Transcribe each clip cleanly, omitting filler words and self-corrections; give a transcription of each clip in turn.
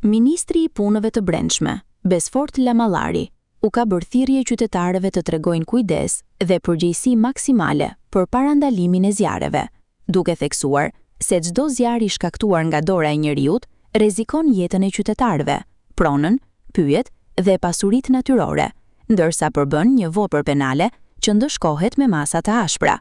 Ministri i Punëve të Brendshme, Besfort Lamallari, u ka bërë thirrje qytetarëve të tregojnë kujdes dhe përgjegjësi maksimale për parandalimin e zjarreve, duke theksuar se çdo zjarr i shkaktuar nga dora e njeriut rrezikon jetën e qytetarëve, pronën, pyjet dhe pasuritë natyrore, ndërsa përbën një vepër penale që ndëshkohet me masa të ashpra.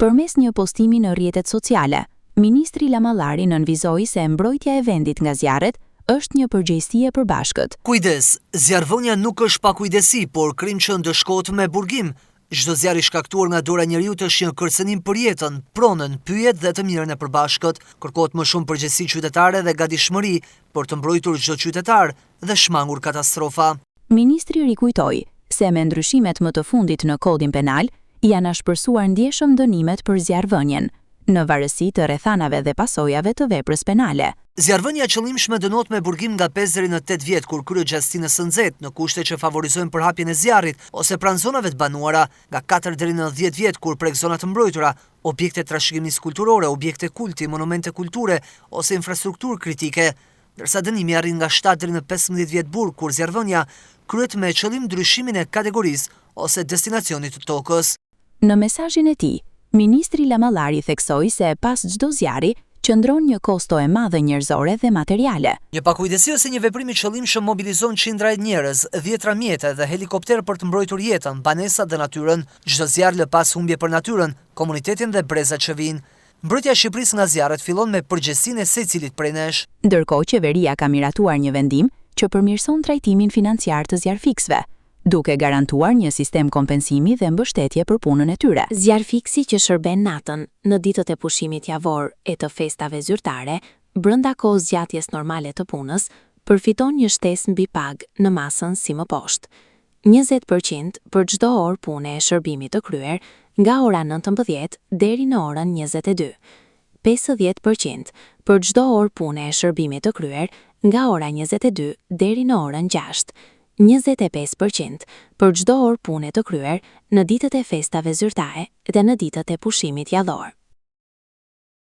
Përmes një postimi në rrjetet sociale, ministri Lamallari nënvizoi se mbrojtja e vendit nga zjarret është një përgjegjësi e përbashkët. Kujdes! Zjarrvënia nuk është pakujdesi, por krim që ndëshkohet me burgim. Çdo zjarr i shkaktuar nga dora e njeriut është një kërcënim për jetën, pronën, pyjet dhe të mirën e përbashkët. Kërkohet më shumë përgjegjësi qytetare dhe gatishmëri për të mbrojtur çdo qytetar dhe shmangur katastrofa. Ministri rikujtoi se me ndryshimet më të fundit në Kodin Penal janë ashpërsuar ndjeshëm dënimet për zjarrvënien, në varësi të rrethanave dhe pasojave të veprës penale. Zjarrvënia e qëllimshme dënohet me burgim nga pesë deri në tetë vjet kur kryhet gjatë stinës së nxehtë, në kushte që favorizojnë përhapjen e zjarrit ose pranë zonave të banuara, nga katër deri në dhjetë vjet kur prek zona të mbrojtura, objekte të trashëgimisë kulturore, objekte kulti, monumente kulture ose infrastrukturë kritike. Ndërsa dënimi arrin nga shtatë deri në 15 vjet burg kur zjarrvënia kryhet me qëllim ndryshimin e kategorisë ose destinacionit të tokës. Në mesazhin e tij, ministri Lamallari theksoi se pas çdo zjarri qëndron një kosto e madhe njerëzore dhe materiale. Një pakujdesi ose një veprim i qëllimshëm mobilizon qindra njerëz, dhjetra mjete dhe helikopterë për të mbrojtur jetën, banesat dhe natyrën. Çdo zjarr lë pas humbje për natyrën, komunitetin dhe brezat që vijnë. Mbrojtja e Shqipërisë nga zjarret fillon me përgjegjësinë e secilit prej nesh. Ndërkohë qeveria ka miratuar një vendim që përmirëson trajtimin financiar të zjarrfikësve, duke garantuar një sistem kompensimi dhe mbështetje për punën e tyre. Zjarrfikësi që shërben natën, në ditët e pushimit javor e të festave zyrtare, brenda kohëzgjatjes normale të punës, përfiton një shtesë mbi pagë në masën si më poshtë. 20% për çdo orë pune e shërbimi të kryer nga ora 19 deri në orën 22. 50% për çdo orë pune e shërbimi të kryer nga ora 22 deri në orën 6. 25% për çdo orë pune të kryer në ditët e festave zyrtare dhe në ditët e pushimit javor.